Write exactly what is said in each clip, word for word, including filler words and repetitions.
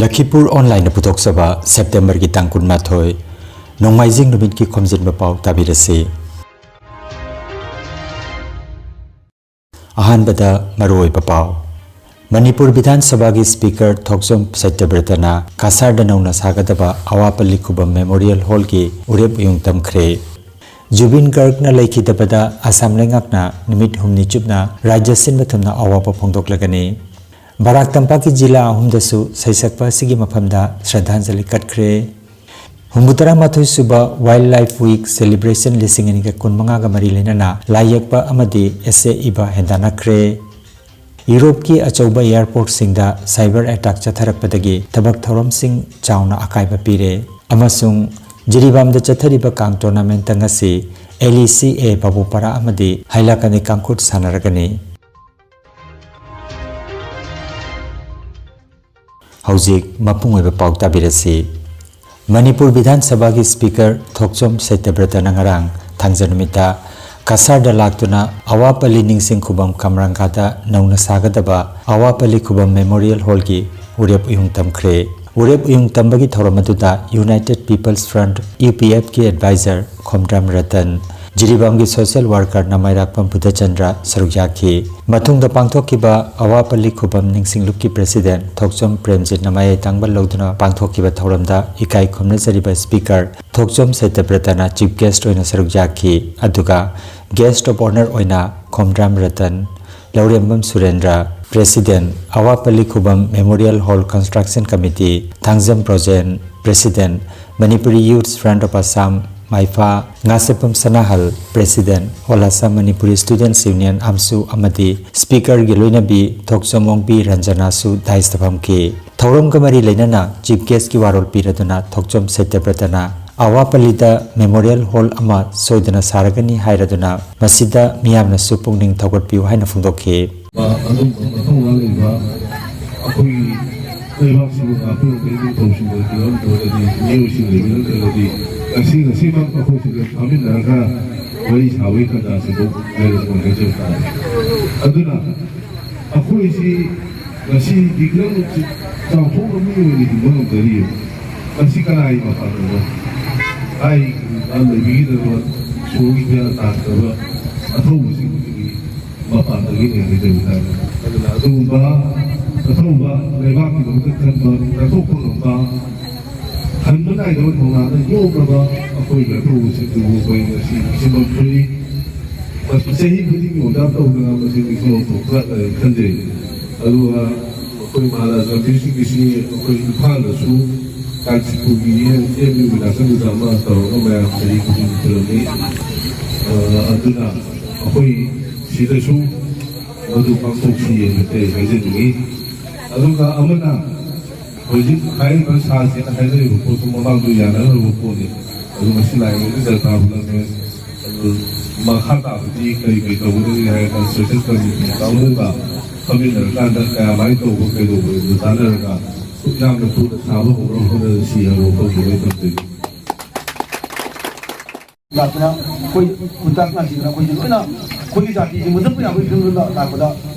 ꯂꯈꯤꯄꯨꯔ ꯑꯣꯟꯂꯥꯏꯟꯅ ꯄꯨꯊꯣꯛꯆꯕ ꯁꯦꯞꯇꯦꯝꯕꯔꯒꯤ ꯇꯥꯡ ꯀꯨꯟꯃꯥꯊꯣꯏ, ꯅꯣꯡꯃꯥꯏꯖꯤꯡ ꯅꯨꯃꯤꯠꯀꯤ ꯈꯣꯝꯖꯤꯟꯕ ꯄꯥꯎ ꯇꯥꯕꯤꯔꯁꯤ꯫ ꯑꯍꯥꯟꯕꯗ ꯃꯔꯨꯑꯣꯏꯕ ꯄꯥꯎ꯫ ꯃꯅꯤꯄꯨꯔ ꯕꯤꯙꯥꯟ ꯁꯚꯥꯒꯤ ꯁ꯭ꯄꯤꯀꯔ ꯊꯣꯛꯆꯣꯝ ꯁꯇ꯭ꯌꯕ꯭ꯔꯇꯅ ꯀꯁꯥꯔꯗ ꯅꯧꯅ ꯁꯥꯒꯗꯕ ꯑꯋꯥꯄꯜꯂꯤ ꯈꯨꯕꯝ ꯃꯦꯃꯣꯔꯤꯌꯦꯜ ꯍꯣꯜꯒꯤ ꯎꯔꯦꯞ ꯎꯌꯨꯡ ꯇꯝꯈ꯭ꯔꯦ꯫ ꯖꯨꯕꯤꯟ ꯒꯔꯒꯅ ꯂꯩꯈꯤꯗꯕꯗ ꯑꯁꯥꯝ ꯂꯩꯉꯥꯛꯅ ꯅꯨꯃꯤꯠ ꯍꯨꯝꯅꯤ ꯆꯨꯞꯅ ꯔꯥꯖ꯭ꯌ ꯁꯤꯟꯕ ꯊꯨꯡꯅ ꯑꯋꯥꯕ ꯐꯣꯡꯗꯣꯛꯂꯒꯅꯤ꯫ ꯕꯔꯥꯛ ꯇꯝꯄꯥꯛꯀꯤ ꯖꯤꯂꯥ ꯑꯍꯨꯝꯗꯁꯨ ꯁꯩꯁꯛꯄ ꯑꯁꯤꯒꯤ ꯃꯐꯝꯗ ꯁ꯭ꯔꯗꯥꯟꯖꯂꯤ ꯀꯠꯈ꯭ꯔꯦ꯫ ꯍꯨꯝꯐꯨꯇꯔꯥ ꯃꯥꯊꯣꯏ ꯁꯨꯕ Wildlife Week celebration ꯂꯤꯁꯤꯡ ꯑꯅꯤꯒ ꯀꯨꯟꯃꯉꯥꯒ ꯃꯔꯤ ꯂꯩꯅꯅ ꯂꯥꯏ ꯌꯦꯛꯄ ꯑꯃꯗꯤ essay ꯏꯕ ꯍꯦꯟꯗꯥꯟꯅꯈ꯭ꯔꯦ꯫ ꯌꯨꯔꯣꯞꯀꯤ ꯑꯆꯧꯕ airportꯁꯤꯡꯗ cyber attack ꯆꯠꯊꯔꯛꯄꯗꯒꯤ ꯊꯕꯛ ꯊꯧꯔꯝꯁꯤꯡ ꯆꯥꯎꯅ ꯑꯀꯥꯏꯕ ꯄꯤꯔꯦ ꯑꯃꯁꯨꯡ ꯖꯤꯔꯤꯕꯥꯝꯗ ꯆꯠꯊꯔꯤꯕ ꯀꯥꯡ tournamentꯇ ꯉꯁꯤ LECA ꯕꯥꯕꯨꯄꯥꯔꯥ ꯑꯃꯗꯤ ꯍꯥꯏꯂꯥꯀꯟꯗꯤ ꯀꯥꯡꯈꯨꯠ ꯁꯥꯟꯅꯔꯒꯅꯤ꯫ ꯍꯧꯖꯤꯛ ꯃꯄꯨꯡ ꯑꯣꯏꯕ ꯄꯥꯎ ꯇꯥꯕꯤꯔꯁꯤ꯫ ꯃꯅꯤꯄꯨꯔ ꯕꯤꯙꯥꯟ ꯁꯚꯥꯒꯤ ꯁ꯭ꯄꯤꯀꯔ ꯊꯣꯛꯆꯣꯝ ꯁꯇ꯭ꯌꯕ꯭ꯔꯇꯅ ꯉꯔꯥꯡ ꯊꯥꯡꯖ ꯅꯨꯃꯤꯠꯇ ꯀꯁꯥꯔꯗ ꯂꯥꯛꯇꯨꯅ ꯑꯋꯥꯄꯜꯂꯤ ꯅꯤꯡꯁꯤꯡ ꯈꯨꯕꯝ ꯀꯝꯔꯥꯡꯒꯥꯗ ꯅꯧꯅ ꯁꯥꯒꯗꯕ ꯑꯋꯥꯄꯜꯂꯤ ꯈꯨꯕꯝ ꯃꯦꯃꯣꯔꯤꯌꯦꯜ ꯍꯣꯜꯒꯤ ꯎꯔꯦꯞ ꯎꯌꯨꯡ ꯇꯝꯈ꯭ꯔꯦ꯫ ꯎꯔꯦꯞ ꯎꯌꯨꯡ ꯇꯝꯕꯒꯤ ꯊꯧꯔꯝ ꯑꯗꯨꯗ United People's Front, UPFꯀꯤ advisor Khomdram Ratan, ꯖꯤꯔꯤꯕꯥꯝꯒꯤ social worker ꯅꯃꯥꯏꯔꯥꯛꯄꯝ Budhachandra ꯁꯔꯨꯛ ꯌꯥꯈꯤ꯫ ꯃꯇꯨꯡꯗ ꯄꯥꯡꯊꯣꯛꯈꯤꯕ ꯑꯋꯥꯄꯜꯂꯤ ꯈꯨꯕꯝ ꯅꯤꯡꯁꯤꯡ ꯂꯨꯞꯀꯤ president ꯊꯣꯛꯆꯣꯝ ꯄ꯭ꯔꯦꯝꯖꯤꯠꯅ ꯃꯌꯥꯏ ꯇꯥꯡꯕ ꯂꯧꯗꯨꯅ ꯄꯥꯡꯊꯣꯛꯈꯤꯕ ꯊꯧꯔꯝꯗ ꯏꯀꯥꯏ ꯈꯨꯝꯅꯖꯔꯤꯕ speaker ꯊꯣꯛꯆꯣꯝ ꯁꯇ꯭ꯌꯕ꯭ꯔꯇꯅ chief guest ꯑꯣꯏꯅ ꯁꯔꯨꯛ ꯌꯥꯈꯤ꯫ ꯑꯗꯨꯒ guest of honour ꯑꯣꯏꯅ ꯈꯣꯝꯗ꯭ꯔꯥꯝ ꯔꯇꯟ, ꯂꯧꯔꯦꯝꯕꯝ ꯁꯨꯔꯦꯟꯗ꯭ꯔ, president, ꯑꯋꯥꯄꯜꯂꯤ ꯈꯨꯕꯝ Memorial Hall Construction Committee, Thangjam Brojen, president, Manipuri Youth Front of Assam, ꯃꯥꯏꯐꯥ, Ngasheppam ꯁꯅꯥꯍꯜ, president, All Assam Manipuri Students Union, ꯑꯝꯁꯨ, ꯑꯃꯗꯤ speakerꯒꯤ ꯂꯣꯏꯅꯕꯤ ꯊꯣꯛꯆꯣꯝ ꯑꯣꯡꯕꯤ ꯔꯟꯖꯅꯥꯁꯨ daisꯇ ꯐꯝꯈꯤ꯫ ꯊꯧꯔꯝꯒ ꯃꯔꯤ ꯂꯩꯅꯅ chief guestꯀꯤ ꯋꯥꯔꯣꯜ ꯄꯤꯔꯗꯨꯅ ꯊꯣꯛꯆꯣꯝ ꯁꯇ꯭ꯌꯕ꯭ꯔꯇꯅ ꯑꯋꯥꯄꯜꯂꯤꯗ memorial hall ꯑꯃ ꯁꯣꯏꯗꯅ ꯁꯥꯔꯒꯅꯤ ꯍꯥꯏꯔꯗꯨꯅ ꯃꯁꯤꯗ ꯃꯤꯌꯥꯝꯅꯁꯨ ꯄꯨꯛꯅꯤꯡ ꯊꯧꯒꯠꯄꯤꯌꯨ ꯍꯥꯏꯅ ꯐꯣꯡꯗꯣꯛꯈꯤ꯫ ꯑꯗꯨꯝ ꯃꯊꯧꯅꯥ ꯂꯩꯕ ꯑꯩꯈꯣꯏꯒꯤ ꯂꯩꯕꯥꯛꯁꯤꯕꯨ ꯉꯥꯛꯄꯤꯔꯝꯕ ꯏꯅꯤꯡꯊꯧꯁꯤꯡꯗ ꯄꯤꯔꯝꯗ꯭ꯔꯒꯗꯤ, ꯃꯤꯑꯣꯏꯁꯤꯡꯗ ꯄꯤꯔꯝꯗ꯭ꯔꯒꯗꯤ, ꯉꯁꯤ ꯉꯁꯤꯃꯛ ꯑꯩꯈꯣꯏꯁꯤꯗ ꯐꯝꯃꯤꯟꯅꯔꯒ ꯋꯥꯔꯤ ꯁꯥꯕꯒꯤ ꯇꯥꯟꯖꯥꯁꯤꯕꯨ ꯂꯩꯔꯝꯃꯣꯏ ꯍꯥꯏꯖꯕ ꯇꯥꯔꯦ꯫ ꯑꯗꯨꯅ ꯑꯩꯈꯣꯏꯁꯤ ꯉꯁꯤꯗꯤ ꯈꯤꯇꯪ ꯆꯥꯎꯊꯣꯛꯅ ꯃꯤ ꯑꯣꯏꯅ ꯍꯤꯡꯕ ꯉꯝꯖꯔꯤꯕ꯫ ꯃꯁꯤ ꯀꯅꯥꯒꯤ ꯃꯄꯥꯟꯗꯅꯣ? ꯍꯥꯏꯔꯤꯕ ꯂꯩꯕꯤꯒꯗꯕ ꯁꯣꯔꯒꯤ ꯐꯤꯕꯝ ꯇꯥꯗꯕ ꯑꯊꯧꯕꯁꯤꯡꯒꯤ ꯃꯄꯥꯟꯗꯒꯤꯅꯦ ꯍꯥꯏꯖꯕ ꯇꯥꯔꯦ꯫ ꯑꯗꯨꯅ ꯑꯗꯨꯒꯨꯝꯕ ꯑꯊꯧꯕ ꯂꯩꯕꯥꯛꯀꯤꯗꯃꯛꯇ ꯈꯟꯕ, ꯀꯠꯊꯣꯛꯄ ꯉꯝꯕ, ꯍꯟꯕ ꯅꯥꯏꯗꯕ ꯊꯧꯅꯥꯅ ꯌꯣꯛꯂꯕ ꯑꯩꯈꯣꯏꯒꯤ ꯑꯊꯧꯕꯁꯤꯡꯗꯨꯕꯨ ꯑꯩꯈꯣꯏ ꯉꯁꯤ ꯅꯤꯡꯁꯤꯡꯕ ꯐꯨꯜꯂꯤ꯫ ꯃꯁꯤ ꯆꯍꯤ ꯈꯨꯗꯤꯡꯒꯤ ꯑꯣꯖꯥ ꯇꯧꯗꯅ ꯃꯁꯤ ꯅꯤꯡꯁꯤꯡꯕ ꯊꯣꯛꯄ꯭ꯔꯥ ꯍꯥꯏꯅ ꯈꯟꯖꯩ꯫ ꯑꯗꯨꯒ ꯑꯩꯈꯣꯏ ꯃꯍꯥꯔꯥꯖ ꯒꯥꯟꯙꯤꯁꯤꯡꯒꯤꯁꯤ ꯑꯩꯈꯣꯏ ꯏꯝꯐꯥꯜꯗꯁꯨ ꯀꯥꯟꯆꯤꯄꯨꯔꯒꯤ ꯑꯦꯝ ꯌꯨꯒꯤ ꯅꯥꯀꯟꯗꯨꯗ ꯑꯃ ꯇꯧꯔꯒ ꯃꯌꯥꯝ ꯆꯍꯤ ꯈꯨꯗꯤꯡꯒꯤ ꯈꯨꯔꯝꯃꯤ꯫ ꯑ, ꯑꯗꯨꯅ ꯑꯩꯈꯣꯏ ꯁꯤꯗꯁꯨ ꯃꯗꯨ ꯄꯥꯡꯊꯣꯛꯁꯤ ꯍꯥꯏꯅ ꯑꯩ ꯍꯥꯏꯖꯅꯤꯡꯉꯤ꯫ ꯑꯗꯨꯒ ꯑꯃꯅ ꯍꯧꯖꯤꯛ ꯍꯥꯏꯔꯤꯕ ꯁꯥꯁꯤꯅ ꯍꯥꯏꯅꯔꯤꯕ ꯄꯣꯠꯇꯨ ꯃꯃꯥꯡꯗ ꯌꯥꯅꯈ꯭ꯔꯕ ꯄꯣꯠꯅꯤ꯫ ꯑꯗꯨ ꯉꯁꯤ ꯂꯥꯛꯏꯕ ꯖꯇ꯭ꯔꯥ ꯄꯨꯂꯞꯅꯦ꯫ ꯑꯗꯨ ꯃꯈꯥ ꯇꯥꯕꯗꯤ ꯀꯔꯤ ꯀꯔꯤ ꯇꯧꯒꯗꯒꯦ ꯍꯥꯏꯔꯒ ꯁꯣꯁꯦꯜ ꯀꯃꯤꯇꯤ ꯀꯥꯡꯕꯨꯒ ꯐꯝꯃꯤꯟꯅꯔꯀꯥꯟꯗ ꯀꯌꯥꯃꯥꯏꯅ ꯇꯧꯕ ꯀꯩꯗꯧꯕ ꯑꯗꯨ ꯇꯥꯟꯅꯔꯒ ꯁꯨꯛ ꯌꯥꯝꯅ ꯊꯨꯅ ꯁꯥꯕ ꯍꯧꯅꯕ ꯍꯣꯠꯅꯔꯁꯤ ꯍꯥꯏꯕ ꯋꯥꯐꯝꯗꯨ ꯑꯩ ꯊꯝꯖꯒꯦ꯫ ꯂꯥꯛꯇꯅ ꯑꯩꯈꯣꯏ ꯈꯨꯟꯇꯥꯛ ꯉꯥꯛꯁꯤꯗꯅ ꯑꯩꯈꯣꯏꯁꯦ ꯂꯣꯏꯅ ꯑꯩꯈꯣꯏꯒꯤ ꯖꯥꯇꯤꯁꯦ ꯃꯨꯊꯠꯄ ꯌꯥꯕꯒꯤ ꯐꯤꯕꯝꯗ ꯂꯥꯛꯄꯗ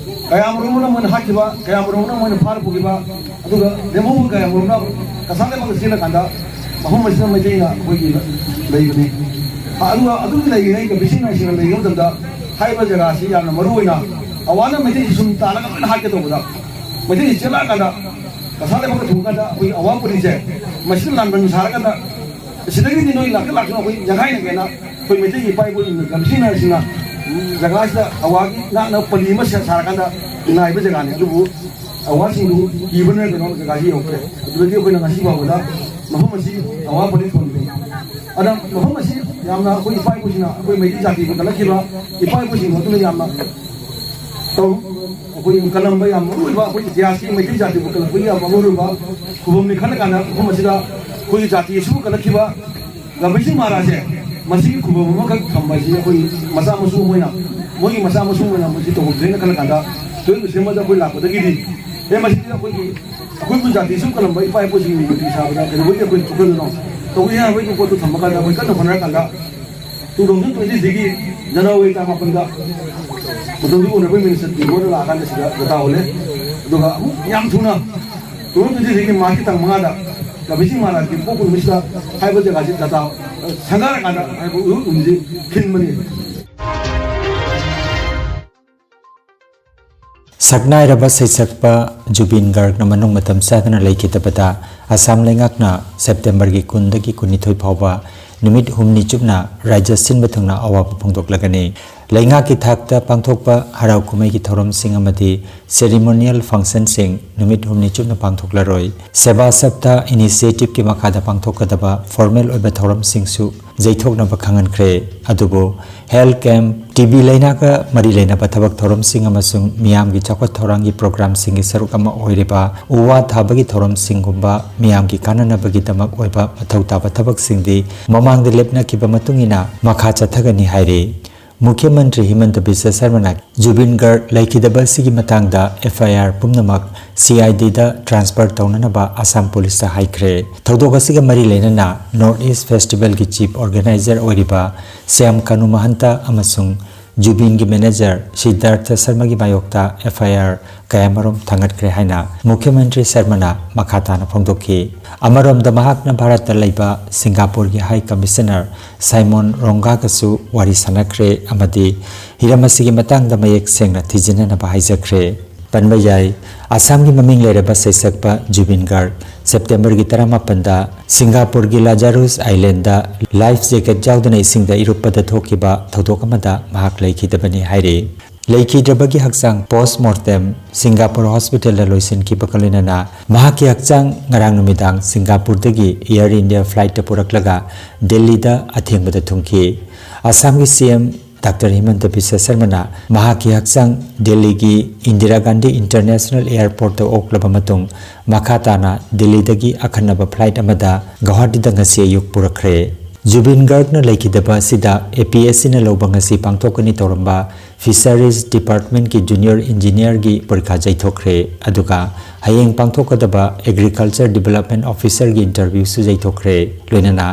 ꯀꯌꯥꯃꯔꯨꯝꯅ ꯃꯣꯏꯅ ꯍꯥꯠꯈꯤꯕ, ꯀꯌꯥꯃꯔꯨꯝꯅ ꯃꯣꯏꯅ ꯐꯥꯔ ꯄꯨꯈꯤꯕ, ꯑꯗꯨꯒ ꯂꯦꯝꯍꯧꯕ ꯀꯌꯥꯃꯔꯨꯝꯅ ꯀꯁꯥꯔ ꯂꯩꯕꯥꯛꯇ ꯆꯦꯜꯂꯀꯥꯟꯗ ꯃꯐꯝ ꯑꯁꯤꯗ ꯃꯩꯇꯩꯅ ꯑꯩꯈꯣꯏꯒꯤ ꯂꯩꯕꯅꯤ꯫ ꯑꯗꯨꯒ ꯑꯗꯨꯒꯤ ꯂꯩꯔꯤꯉꯩ ꯀꯝꯄꯤꯇꯤꯁꯟ ꯍꯥꯏꯁꯤꯅ ꯂꯩꯕ ꯃꯇꯝꯗ ꯍꯥꯏꯔꯤꯕ ꯖꯒꯥꯁꯤ ꯌꯥꯝꯅ ꯃꯔꯨ ꯑꯣꯏꯅ ꯑꯋꯥꯅ ꯃꯩꯇꯩꯁꯤ ꯁꯨꯝ ꯇꯥꯜꯂꯒ ꯂꯣꯏꯅ ꯍꯥꯠꯀꯦ ꯇꯧꯕꯗ ꯃꯩꯇꯩꯁꯤ ꯆꯦꯜꯂꯛꯑꯀꯥꯟꯗ ꯀꯁꯥꯔ ꯂꯩꯕꯥꯛꯇ ꯊꯨꯡꯉꯀꯥꯟꯗ ꯑꯩꯈꯣꯏꯒꯤ ꯑꯋꯥ ꯄꯨꯔꯤꯁꯦ ꯃꯁꯤꯗ ꯂꯥꯟꯕꯟ ꯁꯥꯔꯀꯥꯟꯗ ꯁꯤꯗꯒꯤꯗꯤ ꯅꯣꯏ ꯂꯥꯛꯀꯦ ꯂꯥꯛꯀꯅꯨ, ꯑꯩꯈꯣꯏ ꯌꯥꯡꯈꯥꯏꯅꯒꯦꯅ ꯑꯩꯈꯣꯏ ꯃꯩꯇꯩꯒꯤ ꯏꯄꯥ ꯏꯄꯨꯁꯤꯡꯅ ꯀꯝꯁꯤꯟꯅꯔꯁꯤꯅ ꯖꯒꯥꯁꯤꯗ ꯑꯋꯥꯒꯤ ꯉꯥꯛꯅ ꯄꯜꯂꯤ ꯑꯃ ꯁꯥ-, ꯁꯥꯔꯀꯥꯟꯗ ꯉꯥꯏꯕ ꯖꯒꯥꯅꯤ꯫ ꯑꯗꯨꯕꯨ ꯑꯋꯥꯁꯤꯡꯗꯨ ꯀꯤꯕꯅ ꯀꯩꯅꯣ ꯖꯒꯥꯁꯤ ꯌꯧꯈ꯭ꯔꯦ꯫ ꯑꯗꯨꯗꯒꯤ ꯑꯩꯈꯣꯏꯅ ꯉꯁꯤ ꯐꯥꯎꯕꯗ ꯃꯐꯝ ꯑꯁꯤ ꯑꯋꯥ ꯄꯜꯂꯤ ꯊꯣꯟꯕꯅꯤ꯫ ꯑꯗ ꯃꯐꯝ ꯑꯁꯤ ꯌꯥꯝꯅ ꯑꯩꯈꯣꯏ ꯏꯄꯥ ꯏꯄꯨꯁꯤꯡꯅ ꯑꯩꯈꯣꯏ ꯃꯩꯇꯩ ꯖꯥꯇꯤꯕꯨ ꯀꯜꯂꯛꯈꯤꯕ ꯏꯄꯥ ꯏꯄꯨꯁꯤꯡ ꯑꯗꯨꯅ ꯌꯥꯝꯅ ꯇꯧ-, ꯑꯩꯈꯣꯏ ꯀꯜꯂꯝꯕ ꯌꯥꯝ ꯃꯔꯨ ꯑꯣꯏꯕ ꯑꯩꯈꯣꯏ ꯏꯇꯤꯍꯥꯁꯀꯤ ꯃꯩꯇꯩ ꯖꯥꯇꯤꯕꯨ ꯀꯜꯂꯛꯄꯒꯤ ꯌꯥꯝ ꯃꯔꯨ ꯑꯣꯏꯕ ꯈꯨꯕꯝꯅꯤ ꯈꯜꯂ ꯀꯥꯟꯗ ꯃꯐꯝ ꯑꯁꯤꯗ ꯑꯩꯈꯣꯏꯒꯤ ꯖꯥꯇꯤ ꯑꯁꯤꯕꯨ ꯀꯜꯂꯛꯈꯤꯕ ꯒꯝꯚꯤꯔ ꯁꯤꯡ ꯃꯍꯥꯔꯥꯖꯁꯦ ꯃꯁꯤꯒꯤ ꯈꯨꯕꯝ ꯑꯃꯈꯛ ꯊꯝꯕ ꯑꯁꯤ ꯑꯩꯈꯣꯏ ꯃꯆꯥ ꯃꯁꯨ ꯑꯃ ꯑꯣꯏꯅ ꯃꯣꯏꯒꯤ ꯃꯆꯥ ꯃꯁꯨ ꯑꯣꯏꯅ ꯃꯁꯤ ꯇꯧꯐꯝ ꯊꯣꯛꯑꯦꯅ ꯈꯜꯂ ꯀꯥꯟꯗ ꯇꯨꯋꯦꯜꯐ ꯗꯤꯁꯦꯝꯕꯔꯗ ꯑꯩꯈꯣꯏ ꯂꯥꯛꯄꯗꯒꯤꯗꯤ ꯑꯦ ꯃꯁꯤꯗꯤ ꯑꯩꯈꯣꯏꯒꯤ ꯑꯩꯈꯣꯏꯕꯨ ꯖꯥꯇꯤ ꯁꯨꯝ ꯀꯜꯂꯝꯕ ꯏꯄꯥ ꯏꯄꯨꯁꯤꯡꯒꯤ ꯃꯨꯔꯇꯤ ꯁꯥꯕꯗ ꯀꯩꯗꯧꯕꯒꯤ ꯑꯩꯈꯣꯏ ꯊꯣꯛꯍꯜꯂꯤꯅꯣ? ꯇꯧꯕ ꯌꯥꯕꯒꯤ ꯄꯣꯠꯇꯨ ꯊꯝꯃ ꯀꯥꯟꯗ ꯑꯩꯈꯣꯏ ꯀꯟꯅ ꯍꯣꯠꯅꯔ ꯀꯥꯟꯗ ꯇꯨ ꯊꯥꯎꯖꯟ ꯇ꯭ꯋꯦꯟꯇꯤ ꯊ꯭ꯔꯤꯒꯤ ꯖꯅꯋꯥꯔꯤ ꯇꯥꯡ ꯃꯥꯄꯟꯗ ꯃꯇꯝꯗꯨꯒꯤ ꯑꯣꯅꯔꯦꯕꯜ ꯃꯤꯅꯤꯁꯇꯔ ꯇꯦꯒꯣꯔꯗ ꯂꯥꯛꯑꯀꯥꯟꯗ ꯁꯤꯗ ꯗꯇꯥ ꯑꯣꯜꯂꯦ꯫ ꯑꯗꯨꯒ ꯑꯃꯨꯛ ꯌꯥꯝ ꯊꯨꯅ ꯇꯨ ꯊꯥꯎꯖꯟ ꯇ꯭ꯋꯦꯟꯇꯤ ꯊ꯭ꯔꯤꯒꯤ ꯃꯥꯔꯆꯀꯤ ꯇꯥꯡ ꯃꯉꯥꯗ ꯀꯕꯤꯔ ꯁꯤꯡ ꯃꯍꯥꯔꯥꯖꯀꯤ ꯄꯣꯛꯄ ꯅꯨꯃꯤꯠꯁꯤꯗ ꯍꯥꯏꯕ ꯖꯒꯥꯁꯤ ꯗꯇꯥ ꯁꯪꯒꯥꯔꯀꯥꯟꯗ ꯍꯥꯏꯕ ꯎꯔꯨꯝꯁꯤ ꯈꯤꯟꯕꯅꯤ꯫ ꯁꯛꯅꯥꯏꯔꯕ ꯁꯩꯁꯛꯄ ꯖꯨꯕꯤꯟ ꯒꯔꯒꯅ ꯃꯅꯨꯡ ꯃꯇꯝ ꯆꯥꯗꯅ ꯂꯩꯈꯤꯗꯕꯗ ꯑꯁꯥꯝ ꯂꯩꯉꯥꯛꯅ ꯁꯦꯞꯇꯦꯝꯕꯔꯒꯤ ꯀꯨꯟꯗꯒꯤ ꯀꯨꯟꯅꯤꯊꯣꯏ ꯐꯥꯎꯕ ꯅꯨꯃꯤꯠ ꯍꯨꯝꯅꯤ ꯆꯨꯞꯅ ꯔꯥꯖ꯭ꯌ ꯁꯤꯟꯕ ꯊꯨꯡꯅ ꯑꯋꯥꯕ ꯐꯣꯡꯗꯣꯛꯂꯒꯅꯤ꯫ ꯂꯩꯉꯥꯛꯀꯤ ꯊꯥꯛꯇ ꯄꯥꯡꯊꯣꯛꯄ ꯍꯔꯥꯎ ꯀꯨꯝꯍꯩꯒꯤ ꯊꯧꯔꯝꯁꯤꯡ ꯑꯃꯗꯤ ceremonial functionꯁꯤꯡ ꯅꯨꯃꯤꯠ ꯍꯨꯝꯅꯤ ꯆꯨꯞꯅ ꯄꯥꯡꯊꯣꯛꯂꯔꯣꯏ꯫ ꯁꯦꯕꯥ ꯁꯞꯇꯥ initiativeꯀꯤ ꯃꯈꯥꯗ ꯄꯥꯡꯊꯣꯛꯀꯗꯕ formal ꯑꯣꯏꯕ ꯊꯧꯔꯝꯁꯤꯡꯁꯨ ꯌꯩꯊꯣꯛꯅꯕ ꯈꯪꯍꯟꯈ꯭ꯔꯦ꯫ ꯑꯗꯨꯕꯨ health camp, ꯇꯤ ꯕꯤ ꯂꯩꯅꯥꯒ ꯃꯔꯤ ꯂꯩꯅꯕ ꯊꯕꯛ ꯊꯧꯔꯝꯁꯤꯡ ꯑꯃꯁꯨꯡ ꯃꯤꯌꯥꯝꯒꯤ ꯆꯥꯎꯈꯠ ꯊꯧꯔꯥꯡꯒꯤ programꯁꯤꯡꯒꯤ ꯁꯔꯨꯛ ꯑꯃ ꯑꯣꯏꯔꯤꯕ ꯎ ꯋꯥ ꯊꯥꯕꯒꯤ ꯊꯧꯔꯝꯁꯤꯡꯒꯨꯝꯕ ꯃꯤꯌꯥꯝꯒꯤ ꯀꯥꯟꯅꯅꯕꯒꯤꯗꯃꯛ ꯑꯣꯏꯕ ꯃꯊꯧ ꯇꯥꯕ ꯊꯕꯛꯁꯤꯡꯗꯤ ꯃꯃꯥꯡꯗ ꯂꯦꯞꯅꯈꯤꯕ ꯃꯇꯨꯡ ꯏꯟꯅ ꯃꯈꯥ ꯆꯠꯊꯒꯅꯤ ꯍꯥꯏꯔꯤ꯫ ꯃꯨꯈ꯭ꯌ ꯃꯟꯇ꯭ꯔꯤ ꯍꯤꯃꯟꯇ ꯕꯤꯁ꯭ꯋ ꯁꯔꯃꯅ ꯖꯨꯕꯤꯟ ꯒꯔꯒ ꯂꯩꯈꯤꯗꯕ ꯑꯁꯤꯒꯤ ꯃꯇꯥꯡꯗ ꯑꯦꯐ ꯑꯥꯏ ꯑꯥꯔ ꯄꯨꯝꯅꯃꯛ ꯁꯤ ꯑꯥꯏ ꯗꯤꯗ transfer ꯇꯧꯅꯅꯕ ꯑꯁꯥꯝ ꯄꯨꯂꯤꯁꯇ ꯍꯥꯏꯈ꯭ꯔꯦ꯫ ꯊꯧꯗꯣꯛ ꯑꯁꯤꯒ ꯃꯔꯤ ꯂꯩꯅꯅ North East Festivalꯒꯤ chief organizer ꯑꯣꯏꯔꯤꯕ ꯁ꯭ꯌꯥꯝ ꯀꯥꯅꯨ ꯃꯍꯟꯇ ꯑꯃꯁꯨꯡ ꯖꯨꯕꯤꯟꯒꯤ manager ꯁꯤꯗꯥꯔꯊ ꯁꯔꯃꯒꯤ ꯃꯥꯌꯣꯛꯇ ꯑꯦꯐ ꯑꯥꯏ ꯑꯥꯔ ꯀꯌꯥꯃꯔꯨꯝ ꯊꯥꯡꯒꯠꯈ꯭ꯔꯦ ꯍꯥꯏꯅ ꯃꯨꯈ꯭ꯌ ꯃꯟꯇ꯭ꯔꯤ ꯁꯔꯃꯅ ꯃꯈꯥ ꯇꯥꯅ ꯐꯣꯡꯗꯣꯛꯈꯤ꯫ ꯑꯃꯔꯣꯝꯗ ꯃꯍꯥꯛꯅ ꯚꯥꯔꯠꯇ ꯂꯩꯕ ꯁꯤꯡꯒꯥꯄꯨꯔꯒꯤ High Commissioner ꯁꯥꯏꯃꯣꯟ ꯔꯣꯡꯒꯥꯒꯁꯨ ꯋꯥꯔꯤ ꯁꯥꯟꯅꯈ꯭ꯔꯦ ꯑꯃꯗꯤ ꯍꯤꯔꯝ ꯑꯁꯤꯒꯤ ꯃꯇꯥꯡꯗ ꯃꯌꯦꯛ ꯁꯦꯡꯅ ꯊꯤꯖꯤꯟꯅꯅꯕ ꯍꯥꯏꯖꯈ꯭ꯔꯦ꯫ ꯄꯟꯕ ꯌꯥꯏ, ꯑꯁꯥꯝꯒꯤ ꯃꯃꯤꯡ ꯂꯩꯔꯕ ꯁꯩꯁꯛꯄ ꯖꯨꯕꯤꯟ ꯒꯥꯔꯒ ꯁꯦꯞꯇꯦꯝꯕꯔꯒꯤ ꯇꯔꯥꯃꯥꯄꯟꯗ ꯁꯤꯡꯒꯥꯄꯨꯔꯒꯤ ꯂꯥꯖꯥꯔꯨꯁ ꯑꯥꯏꯂꯦꯟꯗ life jacket ꯌꯥꯎꯗꯅ ꯏꯁꯤꯡꯗ ꯏꯔꯨꯞꯄꯗ ꯊꯣꯛꯈꯤꯕ ꯊꯧꯗꯣꯛ ꯑꯃꯗ ꯃꯍꯥꯛ ꯂꯩꯈꯤꯗꯕꯅꯤ ꯍꯥꯏꯔꯤ꯫ ꯂꯩꯈꯤꯗ꯭ꯔꯕꯒꯤ ꯍꯛꯆꯥꯡ post mortem ꯁꯤꯡꯒꯥꯄꯨꯔ hospitalꯗ ꯂꯣꯏꯁꯤꯟꯈꯤꯕꯒ ꯂꯣꯏꯅꯅ ꯃꯍꯥꯛꯀꯤ ꯍꯛꯆꯥꯡ ꯉꯔꯥꯡ ꯅꯨꯃꯤꯗꯥꯡ ꯁꯤꯡꯒꯥꯄꯨꯔꯗꯒꯤ Air India flightꯇ ꯄꯨꯔꯛꯂꯒ ꯗꯦꯜꯂꯤꯗ ꯑꯊꯦꯡꯕꯗ ꯊꯨꯡꯈꯤ꯫ ꯑꯁꯥꯝꯒꯤ ꯁꯤ ꯑꯦꯝ ꯗꯥꯛꯇꯔ ꯍꯤꯃꯟꯇ ꯕꯤꯁ꯭ꯋ ꯁꯔꯃꯅ ꯃꯍꯥꯛꯀꯤ ꯍꯛꯆꯥꯡ ꯗꯦꯜꯂꯤꯒꯤ ꯏꯟꯗꯤꯔꯥ ꯒꯥꯟꯙꯤ International Airportꯇ ꯑꯣꯛꯂꯕ ꯃꯇꯨꯡ ꯃꯈꯥ ꯇꯥꯅ ꯗꯦꯜꯂꯤꯗꯒꯤ ꯑꯈꯟꯅꯕ flight ꯑꯃꯗ ꯒꯧꯍꯥꯇꯤꯗ ꯉꯁꯤ ꯑꯌꯨꯛ ꯄꯨꯔꯛꯈ꯭ꯔꯦ꯫ ꯖꯨꯕꯤꯟ ꯒꯥꯔꯒꯅ ꯂꯩꯈꯤꯗꯕ ꯑꯁꯤꯗ ꯑꯦ ꯄꯤ ꯑꯦꯁ ꯁꯤꯅ ꯂꯧꯕ ꯉꯁꯤ ꯄꯥꯡꯊꯣꯛꯀꯅꯤ ꯇꯧꯔꯝꯕ Fisheries Departmentꯀꯤ junior engineerꯒꯤ ꯄꯔꯤꯈꯥ ꯌꯩꯊꯣꯛꯈ꯭ꯔꯦ꯫ ꯑꯗꯨꯒ ꯍꯌꯦꯡ ꯄꯥꯡꯊꯣꯛꯀꯗꯕ Agriculture Development Officerꯒꯤ interviewꯁꯨ ꯌꯩꯊꯣꯛꯈ꯭ꯔꯦ꯫ ꯂꯣꯏꯅꯅ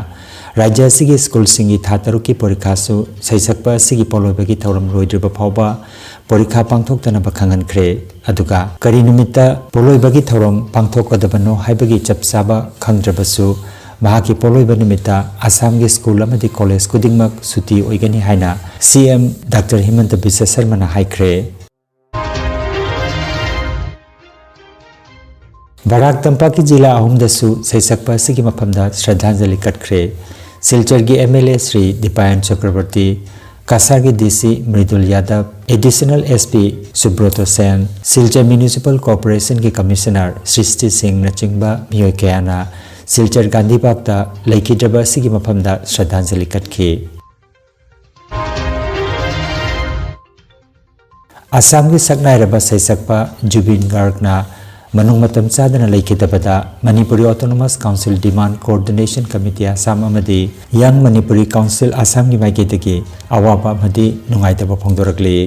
ꯔꯥꯖ꯭ꯌ ꯑꯁꯤꯒꯤ ꯁ꯭ꯀꯨꯜꯁꯤꯡꯒꯤ ꯊꯥ ꯇꯔꯨꯛꯀꯤ ꯄꯔꯤꯈꯥꯁꯨ ꯁꯩꯁꯛꯄ ꯑꯁꯤꯒꯤ ꯄꯣꯠꯂꯣꯏꯕꯒꯤ ꯊꯧꯔꯝ ꯂꯣꯏꯗ꯭ꯔꯤꯕ ꯐꯥꯎꯕ ꯄꯣꯔꯤꯈꯥ ꯄꯥꯡꯊꯣꯛꯇꯅꯕ ꯈꯪꯍꯟꯈ꯭ꯔꯦ꯫ ꯑꯗꯨꯒ ꯀꯔꯤ ꯅꯨꯃꯤꯠꯇ ꯄꯣꯠꯂꯣꯏꯕꯒꯤ ꯊꯧꯔꯝ ꯄꯥꯡꯊꯣꯛꯀꯗꯕꯅꯣ ꯍꯥꯏꯕꯒꯤ ꯆꯞ ꯆꯥꯕ ꯈꯪꯗ꯭ꯔꯕꯁꯨ, ꯃꯍꯥꯛꯀꯤ ꯄꯣꯠꯂꯣꯏꯕ ꯅꯨꯃꯤꯠꯇ ꯑꯁꯥꯝꯒꯤ ꯁ꯭ꯀꯨꯜ ꯑꯃꯗꯤ ꯀꯣꯂꯦꯖ ꯈꯨꯗꯤꯡꯃꯛ ꯁꯨꯇꯤ ꯑꯣꯏꯒꯅꯤ ꯍꯥꯏꯅ ꯁꯤ ꯑꯦꯝ ꯗꯥꯛꯇꯔ ꯍꯤꯃꯟꯇ ꯕꯤꯁ꯭ꯋ ꯁꯔꯃꯅ ꯍꯥꯏꯈ꯭ꯔꯦ꯫ ꯕꯔꯥꯛ ꯇꯝꯄꯥꯛꯀꯤ ꯖꯤꯂꯥ ꯑꯍꯨꯝꯗꯁꯨ ꯁꯩꯁꯛꯄ ꯑꯁꯤꯒꯤ ꯃꯐꯝꯗ ꯁ꯭ꯔꯗꯥꯟꯖꯂꯤ ꯀꯠꯈ꯭ꯔꯦ꯫ ꯁꯤꯜꯆꯔꯒꯤ ꯑꯦꯝ ꯑꯦꯜ ꯑꯦ ꯁ꯭ꯔꯤ ꯗꯤꯄꯥꯌꯟ ꯆꯀ꯭ꯔꯕꯔꯇꯤ, ꯀꯁꯥꯔꯒꯤ ꯗꯤ ꯁꯤ ꯃ꯭ꯔꯤꯗꯨꯜ ꯌꯥꯗꯕ, ꯑꯦꯗꯤꯁꯅꯦꯜ ꯑꯦꯁ ꯄꯤ ꯁꯨꯕ꯭ꯔꯣꯇꯣ ꯁꯦꯟ, ꯁꯤꯜꯆꯔ ꯃ꯭ꯌꯨꯅꯤꯁꯤꯄꯥꯜ ꯀꯣꯔꯄꯣꯔꯦꯁꯟꯒꯤ ꯀꯃꯤꯁꯅꯔ ꯁ꯭ꯔꯤꯁꯇꯤ ꯁꯤꯡꯅꯆꯤꯡꯕ ꯃꯤꯑꯣꯏ ꯀꯌꯥꯅ ꯁꯤꯜꯆꯔ ꯒꯥꯟꯙꯤ ꯄꯥꯔꯛꯇ ꯂꯩꯈꯤꯗ꯭ꯔꯕ ꯑꯁꯤꯒꯤ ꯃꯐꯝꯗ ꯁ꯭ꯔꯗꯥꯟꯖꯂꯤ ꯀꯠꯈꯤ꯫ ꯑꯁꯥꯝꯒꯤ ꯁꯛꯅꯥꯏꯔꯕ ꯁꯩꯁꯛꯄ ꯖꯨꯕꯤꯟ ꯒꯥꯔꯒꯅ ꯃꯅꯨꯡ ꯃꯇꯝ ꯆꯥꯗꯅ ꯂꯩꯈꯤꯗꯕꯗ ꯃꯅꯤꯄꯨꯔꯤ ꯑꯣꯇꯣꯅꯣꯃꯁ ꯀꯥꯎꯟꯁꯤꯜ ꯗꯤꯃꯥꯟ ꯀꯣꯑꯣꯔꯗꯤꯅꯦꯁꯟ ꯀꯃꯤꯇꯤ ꯑꯁꯥꯝ ꯑꯃꯗꯤ ꯌꯪ ꯃꯅꯤꯄꯨꯔꯤ ꯀꯥꯎꯟꯁꯤꯜ ꯑꯁꯥꯝꯒꯤ ꯃꯥꯏꯀꯩꯗꯒꯤ ꯑꯋꯥꯕ ꯑꯃꯗꯤ ꯅꯨꯡꯉꯥꯏꯇꯕ ꯐꯣꯡꯗꯣꯔꯛꯂꯤ꯫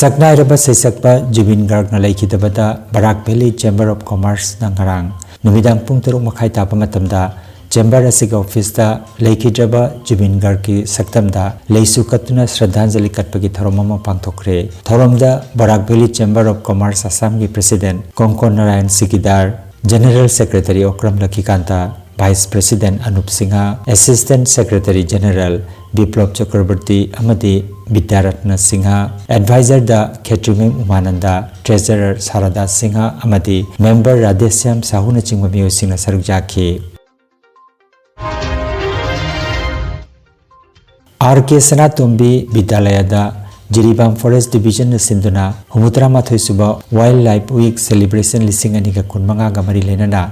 ꯁꯛꯅꯥꯏꯔꯕ ꯁꯩꯁꯛꯄ ꯖꯨꯕꯤꯟ ꯒꯥꯔꯒꯅ ꯂꯩꯈꯤꯗꯕꯗ ꯕꯔꯥꯛ ꯚꯦꯂꯤ ꯆꯦꯝꯕꯔ ꯑꯣꯐ ꯀꯣꯃꯔꯁꯅ ꯉꯔꯥꯡ ꯅꯨꯃꯤꯗꯥꯡ ꯄꯨꯡ ꯇꯔꯨꯛ ꯃꯈꯥꯏ ꯇꯥꯕ ꯃꯇꯝꯗ ꯆꯦꯝꯕꯔ ꯑꯁꯤꯒꯤ ꯑꯣꯐꯤꯁꯇ ꯂꯩꯈꯤꯗ꯭ꯔꯕ ꯖꯨꯕꯤꯟ ꯒꯥꯔꯒꯀꯤ ꯁꯛꯇꯝꯗ ꯂꯩꯁꯨ ꯀꯠꯇꯨꯅ ꯁ꯭ꯔꯗꯥꯟꯖꯂꯤ ꯀꯠꯄꯒꯤ ꯊꯧꯔꯝ ꯑꯃ ꯄꯥꯡꯊꯣꯛꯈ꯭ꯔꯦ꯫ ꯊꯧꯔꯝꯗ Barak valley chamber of commerce ꯑꯁꯥꯝꯒꯤ president Kongkon Narayan Sikidar, general secretary Okram Lakhikanta, vice president Anup Singha, assistant secretary general Biplab Chakraborty ꯑꯃꯗꯤ ꯕꯤꯗ꯭ꯌꯥꯔꯠꯅ ꯁꯤꯡꯍ, ꯑꯦꯗꯚꯥꯏꯖꯔꯗ ꯈꯦꯇ꯭ꯔꯤꯃꯌꯨꯝ ꯎꯃꯥꯅꯟꯗ, ꯇ꯭ꯔꯦꯖꯔꯔ ꯁꯥꯔꯗꯥ ꯁꯤꯡꯍ ꯑꯃꯗꯤ ꯃꯦꯝꯕꯔ ꯔꯥꯙꯦꯁ꯭ꯌꯥꯝ ꯁꯥꯍꯨꯅꯆꯤꯡꯕ ꯃꯤꯑꯣꯏꯁꯤꯡꯅ ꯁꯔꯨꯛ ꯌꯥꯈꯤ꯫ ꯑꯥꯔ ꯀꯦ ꯁꯅꯥꯇꯣꯝꯕꯤ ꯕꯤꯗ꯭ꯌꯥꯂꯌꯗ ꯖꯤꯔꯤꯕꯥꯝ ꯐꯣꯔꯦꯁ꯭ꯠ ꯗꯤꯕꯤꯖꯟꯅ ꯁꯤꯟꯗꯨꯅ ꯍꯨꯝꯐꯨꯇꯔꯥ ꯃꯥꯊꯣꯏ ꯁꯨꯕ ꯋꯥꯏꯜꯗ ꯂꯥꯏꯐ ꯋꯤꯛ ꯁꯦꯂꯦꯕ꯭ꯔꯦꯁꯟ ꯂꯤꯁꯤꯡ ꯑꯅꯤꯒ ꯀꯨꯟꯃꯉꯥꯒ ꯃꯔꯤ ꯂꯩꯅꯅ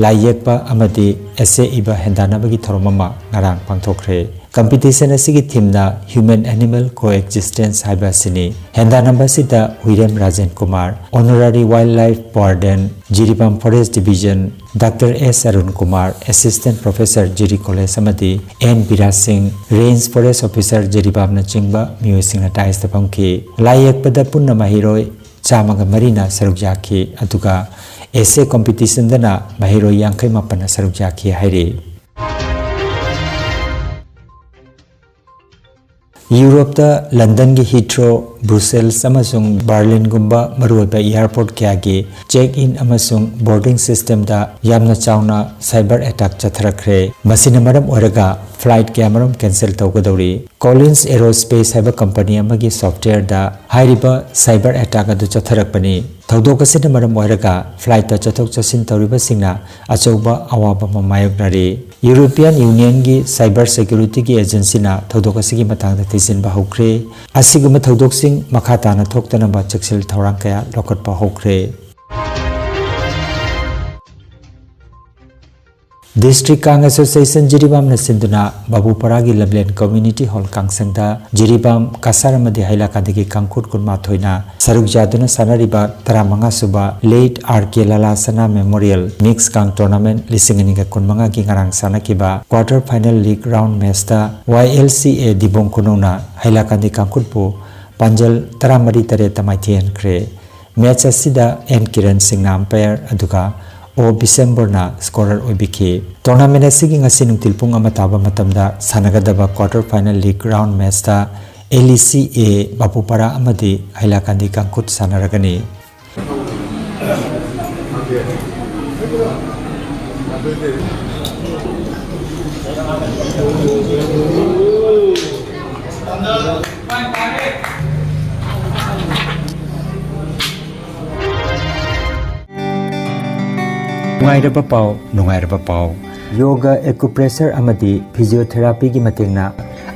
ꯂꯥꯏ ꯌꯦꯛꯄ ꯑꯃꯗꯤ ꯑꯦꯁꯦ ꯏꯕ ꯍꯦꯟꯗꯥꯟꯅꯕꯒꯤ ꯊꯧꯔꯝ ꯑꯃ ꯉꯔꯥꯡ ꯄꯥꯡꯊꯣꯛꯈ꯭ꯔꯦ꯫ ꯀꯝꯄꯤꯇꯤꯁꯟ ꯑꯁꯤꯒꯤ ꯊꯤꯝꯅ Human Animal Coexistence ꯍꯥꯏꯕ ꯑꯁꯤꯅꯤ꯫ ꯍꯦꯟꯗꯥꯟꯅꯕ ꯑꯁꯤꯗ Huirem Rajen Kumar, honorary wildlife warden, Jiribam forest division, doctor S Arun Kumar, assistant professor Jiri college ꯑꯃꯗꯤ N Biraj Singh, range forest officer ꯖꯤꯔꯤꯕꯥꯝꯅꯆꯤꯡꯕ ꯃꯤꯑꯣꯏꯁꯤꯡꯅ ꯇꯥꯏꯖꯇ ꯐꯝꯈꯤ꯫ ꯂꯥꯏ ꯌꯦꯛꯄꯗ ꯄꯨꯟꯅ ꯃꯍꯩꯔꯣꯏ ꯆꯥꯝꯃꯒ ꯃꯔꯤꯅ ꯁꯔꯨꯛ ꯌꯥꯈꯤ, ꯑꯗꯨꯒ ꯑꯦꯁꯦ ꯀꯝꯄꯤꯇꯤꯁꯟꯗꯅ ꯃꯍꯩꯔꯣꯏ ꯌꯥꯡꯈꯩ ꯃꯥꯄꯟꯅ ꯁꯔꯨꯛ ꯌꯥꯈꯤ ꯍꯥꯏꯔꯤ꯫ ꯌꯨꯔꯣꯞꯇ ꯂꯟꯗꯟꯒꯤ ꯍꯤꯊ꯭ꯔꯣ, ꯕ꯭ꯔꯨꯁꯦꯜꯁ ꯑꯃꯁꯨꯡ ꯕꯔꯂꯤꯟꯒꯨꯝꯕ ꯃꯔꯨꯑꯣꯏꯕ ꯑꯦꯌꯔꯄꯣꯔꯠ ꯀꯌꯥꯒꯤ check in ꯑꯃꯁꯨꯡ boarding systemꯗ ꯌꯥꯝꯅ ꯆꯥꯎꯅ cyber attack ꯆꯠꯊꯔꯛꯈ꯭ꯔꯦ꯫ ꯃꯁꯤꯅ ꯃꯔꯝ ꯑꯣꯏꯔꯒ flight ꯀꯌꯥꯃꯔꯨꯝ cancel ꯇꯧꯒꯗꯧꯔꯤ꯫ Collins Aerospace ꯍꯥꯏꯕ company ꯑꯃꯒꯤ softwareꯗ ꯍꯥꯏꯔꯤꯕ cyber attack ꯑꯗꯨ ꯆꯠꯊꯔꯛꯄꯅꯤ꯫ ꯊꯧꯗꯣꯛ ꯑꯁꯤꯅ ꯃꯔꯝ ꯑꯣꯏꯔꯒ flightꯇ ꯆꯠꯊꯣꯛ ꯆꯠꯁꯤꯟ ꯇꯧꯔꯤꯕꯁꯤꯡꯅ ꯑꯆꯧꯕ ꯑꯋꯥꯕ ꯑꯃ ꯃꯥꯌꯣꯛꯅꯔꯤ꯫ European Unionꯒꯤ cyber securityꯒꯤ agencyꯅ ꯊꯧꯗꯣꯛ ꯑꯁꯤꯒꯤ ꯃꯇꯥꯡꯗ ꯊꯤꯖꯤꯟꯕ ꯍꯧꯈ꯭ꯔꯦ꯫ ꯑꯁꯤꯒꯨꯝꯕ ꯊꯧꯗꯣꯛꯁꯤꯡ ꯃꯈꯥ ꯇꯥꯅ ꯊꯣꯛꯇꯅꯕ ꯆꯦꯛꯁꯤꯜ ꯊꯧꯔꯥꯡ ꯀꯌꯥ ꯂꯧꯈꯠꯄ ꯍꯧꯈ꯭ꯔꯦ꯫ District Kang Association ꯖꯤꯔꯤꯕꯥꯝꯅ ꯁꯤꯟꯗꯨꯅ ꯕꯥꯕꯨꯄꯥꯔꯥꯒꯤ ꯂꯝꯂꯦꯟ Community Hall ꯀꯥꯡꯁꯪꯗ ꯖꯤꯔꯤꯕꯥꯝ, ꯀꯁꯥꯔ ꯑꯃꯗꯤ ꯍꯩꯂꯥꯀꯥꯟꯗꯒꯤ ꯀꯥꯡꯈꯨꯠ ꯀꯨꯟꯃꯥꯊꯣꯏꯅ ꯁꯔꯨꯛ ꯌꯥꯗꯨꯅ ꯁꯥꯟꯅꯔꯤꯕ ꯇꯔꯥꯃꯉꯥ ꯁꯨꯕ Late R K Lalasana Memorial Mix Kang Tournament ꯂꯤꯁꯤꯡ ꯑꯅꯤꯒ ꯀꯨꯟꯃꯉꯥꯒꯤ ꯉꯔꯥꯡ ꯁꯥꯟꯅꯈꯤꯕ quarter final league round matchꯇ Y L C A ꯗꯤꯕꯣꯡ ꯈꯨꯅꯧꯅ ꯍꯩꯂꯥꯀꯥꯟꯗꯤ ꯀꯥꯡꯈꯨꯠꯄꯨ ꯄꯥꯟꯖꯜ ꯇꯔꯥꯃꯔꯤ ꯇꯔꯦꯠꯇ ꯃꯥꯏꯊꯤꯍꯟꯈ꯭ꯔꯦ꯫ Match ꯑꯁꯤꯗ N ꯀꯤꯔꯟ ꯁꯤꯡꯅ umpire ꯑꯗꯨꯒ O ꯕꯤꯁꯦꯝꯕꯔꯅ scorer ꯑꯣꯏꯕꯤꯈꯤ꯫ Tournament ꯑꯁꯤꯒꯤ ꯉꯁꯤ ꯅꯨꯡꯊꯤꯜ ꯄꯨꯡ ꯑꯃ ꯇꯥꯕ ꯃꯇꯝꯗ ꯁꯥꯟꯅꯒꯗꯕ quarter final league round matchꯇ L E C A ꯕꯥꯄꯨꯄꯥꯔꯥ ꯑꯃꯗꯤ ꯍꯩꯂꯥꯀꯥꯟꯗꯤ ꯀꯥꯡꯈꯨꯠ ꯁꯥꯟꯅꯔꯒꯅꯤ꯫ ꯅꯨꯡꯉꯥꯏꯔꯕ ꯄꯥꯎ, ꯅꯨꯡꯉꯥꯏꯔꯕ ꯄꯥꯎ꯫ Yoga, acupressure ꯑꯃꯗꯤ physiotherapyꯒꯤ ꯃꯇꯦꯡꯅ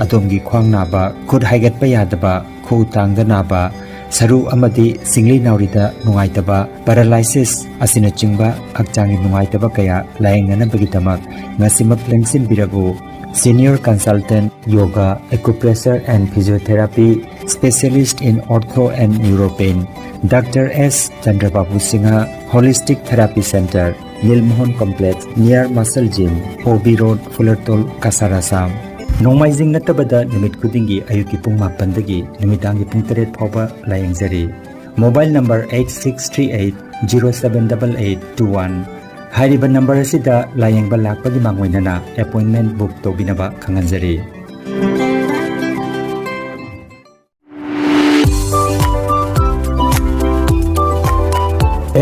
ꯑꯗꯣꯝꯒꯤ ꯈ꯭ꯋꯥꯡ ꯅꯥꯕ, ꯈꯨꯠ ꯍꯥꯏꯒꯠꯄ ꯌꯥꯗꯕ, ꯈꯨꯎ ꯇꯥꯡꯗ ꯅꯥꯕ, ꯁꯔꯨ ꯑꯃꯗꯤ ꯁꯤꯡꯂꯤ ꯅꯥꯎꯔꯤꯗ ꯅꯨꯡꯉꯥꯏꯇꯕ, paralysis ꯑꯁꯤꯅꯆꯤꯡꯕ ꯍꯛꯆꯥꯡꯒꯤ ꯅꯨꯡꯉꯥꯏꯇꯕ ꯀꯌꯥ ꯂꯥꯌꯦꯡꯅꯅꯕꯒꯤꯗꯃꯛ ꯉꯁꯤꯃꯛ ꯂꯦꯡꯁꯤꯟꯕꯤꯔꯕꯨ꯫ Senior Consultant, Yoga, Acupressure and Physiotherapy, Specialist in Ortho and Neuropain, Doctor S Chandrababu Singha, Holistic Therapy Center, Nilmohan Complex, near Muscle Gym, O B Road, Fulertol, Kasar, Assam꯫ ꯅꯣꯡꯃꯥꯏꯖꯤꯡ ꯅꯠꯇꯕꯗ ꯅꯨꯃꯤꯠ ꯈꯨꯗꯤꯡꯒꯤ ꯑꯌꯨꯛꯀꯤ ꯄꯨꯡ ꯃꯥꯄꯟꯗꯒꯤ ꯅꯨꯃꯤꯗꯥꯡꯒꯤ ꯄꯨꯡ ꯇꯔꯦꯠ ꯐꯥꯎꯕ ꯂꯥꯌꯦꯡꯖꯔꯤ꯫ Mobile number eight six three eight zero seven double eight two one꯫ ꯍꯥꯏꯔꯤꯕ number ꯑꯁꯤꯗ ꯂꯥꯌꯦꯡꯕ ꯂꯥꯛꯄꯒꯤ ꯃꯥꯡꯑꯣꯏꯅꯅ appointment book ꯇꯧꯕꯤꯅꯕ ꯈꯪꯍꯟꯖꯔꯤ꯫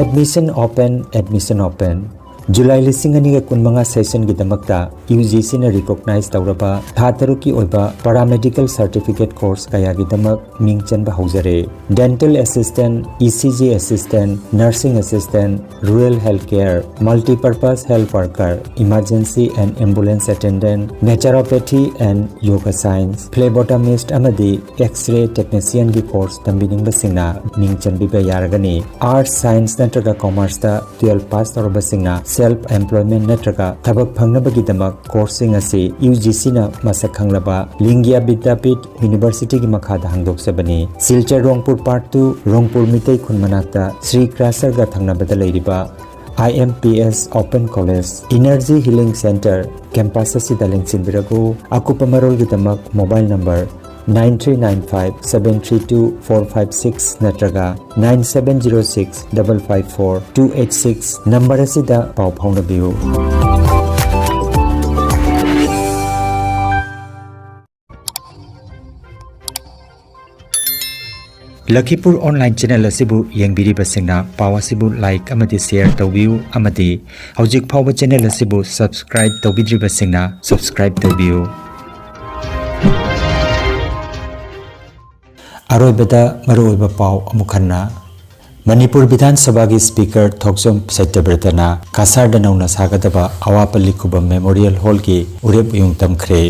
Admission open, admission open. July ꯂꯤꯁꯤꯡ ꯑꯅꯤꯒ ꯀꯨꯟꯃꯉꯥ sessionꯒꯤꯗꯃꯛꯇ UGCꯅ recognize ꯇꯧꯔꯕ ꯊꯥ ꯇꯔꯨꯛꯀꯤ ꯑꯣꯏꯕ paramedical certificate course ꯀꯌꯥꯒꯤꯗꯃꯛ ꯃꯤꯡ ꯆꯟꯕ ꯍꯧꯖꯔꯦ꯫ Dental assistant, ECG assistant, nursing assistant, rural health care, multipurpose health worker, emergency and ambulance attendant, naturopathy and yoga science, phlebotomist ꯑꯃꯗꯤ X-ray technicianꯒꯤ course ꯇꯝꯕꯤꯅꯤꯡꯕꯁꯤꯡꯅ ꯃꯤꯡ ꯆꯟꯕꯤꯕ ꯌꯥꯔꯒꯅꯤ꯫ Arts, science ꯅꯠꯇ꯭ꯔꯒ commerceꯇ twelve pass ꯇꯧꯔꯕꯁꯤꯡꯅ self employment ꯅꯠꯇ꯭ꯔꯒ ꯊꯕꯛ ꯐꯪꯅꯕꯒꯤꯗꯃꯛ courseꯁꯤꯡ ꯑꯁꯤ UGCꯅ ꯃꯁꯛ ꯈꯪꯂꯕ ꯂꯤꯡꯒꯤꯌꯥ ꯕꯤꯗ꯭ꯌꯥꯄꯤꯊ Universityꯒꯤ ꯃꯈꯥꯗ ꯍꯥꯡꯗꯣꯛꯆꯕꯅꯤ꯫ ꯁꯤꯜꯆꯔ ꯔꯣꯡꯄꯨꯔ Part two, ꯔꯣꯡꯄꯨꯔ ꯃꯤꯇꯩ ꯈꯨꯟ ꯃꯅꯥꯛꯇ ꯁ꯭ꯔꯤ ꯀ꯭ꯔꯥꯁꯔꯒ ꯊꯪꯅꯕꯗ ꯂꯩꯔꯤꯕ IMPS Open College, Energy Healing Center campus ꯑꯁꯤꯗ ꯂꯦꯡꯁꯤꯟꯕꯤꯔꯛꯎ꯫ ꯑꯀꯨꯞꯄ ꯃꯔꯣꯜꯒꯤꯗꯃꯛ mobile number nine three nine five seven three two four five six ꯅꯠꯇ꯭ꯔꯒ nine seven zero six double five four two eight six number ꯑꯁꯤꯗ ꯄꯥꯎ ꯐꯥꯎꯅꯕꯤꯌꯨ꯫ ꯂꯈꯤꯄꯨꯔ online channel ꯑꯁꯤꯕꯨ ꯌꯦꯡꯕꯤꯔꯤꯕꯁꯤꯡꯅ ꯄꯥꯎ ꯑꯁꯤꯕꯨ like ꯑꯃꯗꯤ share ꯇꯧꯕꯤꯌꯨ ꯑꯃꯗꯤ ꯍꯧꯖꯤꯛ ꯐꯥꯎꯕ channel ꯑꯁꯤꯕꯨ subscribe ꯇꯧꯕꯤꯗ꯭ꯔꯤꯕꯁꯤꯡꯅ subscribe ꯇꯧꯕꯤꯌꯨ꯫ ꯑꯔꯣꯏꯕꯗ ꯃꯔꯨꯑꯣꯏꯕ ꯄꯥꯎ ꯑꯃꯨꯛ ꯍꯟꯅ꯫ ꯃꯅꯤꯄꯨꯔ ꯕꯤꯙꯥꯟ ꯁꯚꯥꯒꯤ Speaker ꯊꯣꯛꯆꯣꯝ ꯁꯇ꯭ꯌꯕ꯭ꯔꯇꯅ ꯀꯁꯥꯔꯗ ꯅꯧꯅ ꯁꯥꯒꯗꯕ ꯑꯋꯥꯄꯜꯂꯤ ꯈꯨꯕꯝ Memorial Hallꯒꯤ ꯎꯔꯦꯞ ꯎꯌꯨꯡ ꯇꯝꯈ꯭ꯔꯦ꯫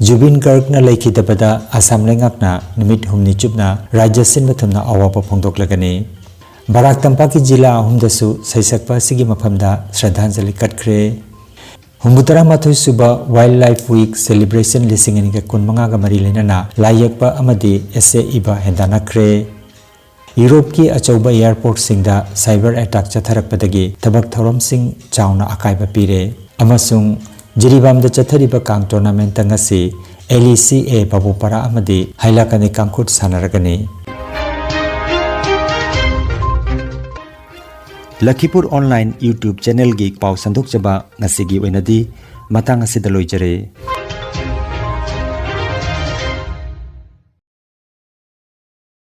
ꯖꯨꯕꯤꯟ ꯒꯔꯒꯅ ꯂꯩꯈꯤꯗꯕꯗ ꯑꯁꯥꯝ ꯂꯩꯉꯥꯛꯅ ꯅꯨꯃꯤꯠ ꯍꯨꯝꯅꯤ ꯆꯨꯞꯅ ꯔꯥꯖ꯭ꯌ ꯁꯤꯟꯕ ꯊꯨꯡꯅ ꯑꯋꯥꯕ ꯐꯣꯡꯗꯣꯛꯂꯒꯅꯤ꯫ ꯕꯔꯥꯛ ꯇꯝꯄꯥꯛꯀꯤ ꯖꯤꯂꯥ ꯑꯍꯨꯝꯗꯁꯨ ꯁꯩꯁꯛꯄ ꯑꯁꯤꯒꯤ ꯃꯐꯝꯗ ꯁ꯭ꯔꯗꯥꯟꯖꯂꯤ ꯀꯠꯈ꯭ꯔꯦ꯫ ꯍꯨꯝꯐꯨ ꯇꯔꯥꯃꯥꯊꯣꯏ ꯁꯨꯕ Wildlife Week celebration ꯂꯤꯁꯤꯡ ꯑꯅꯤꯒ ꯀꯨꯟꯃꯉꯥꯒ ꯃꯔꯤ ꯂꯩꯅꯅ ꯂꯥꯏ ꯌꯦꯛꯄ ꯑꯃꯗꯤ essay ꯏꯕ ꯍꯦꯟꯗꯥꯟꯅꯈ꯭ꯔꯦ꯫ ꯌꯨꯔꯣꯞꯀꯤ ꯑꯆꯧꯕ airportꯁꯤꯡꯗ cyber attack ꯆꯠꯊꯔꯛꯄꯗꯒꯤ ꯊꯕꯛ ꯊꯧꯔꯝꯁꯤꯡ ꯆꯥꯎꯅ ꯑꯀꯥꯏꯕ ꯄꯤꯔꯦ ꯑꯃꯁꯨꯡ ꯖꯤꯔꯤꯕꯥꯝꯗ ꯆꯠꯊꯔꯤꯕ ꯀꯥꯡ tournamentꯇ ꯉꯁꯤ LECA ꯕꯥꯕꯨꯄꯥꯔꯥ ꯑꯃꯗꯤ ꯍꯥꯏꯂꯥꯀꯥꯟꯗꯤ ꯀꯥꯡꯈꯨꯠ ꯁꯥꯟꯅꯔꯒꯅꯤ꯫ ꯂꯈꯤꯄꯨꯔ online YouTube channelꯒꯤ ꯄꯥꯎ ꯁꯟꯗꯣꯛꯆꯕ ꯉꯁꯤꯒꯤ ꯑꯣꯏꯅꯗꯤ ꯃꯇꯥꯡ ꯑꯁꯤꯗ ꯂꯣꯏꯖꯔꯦ꯫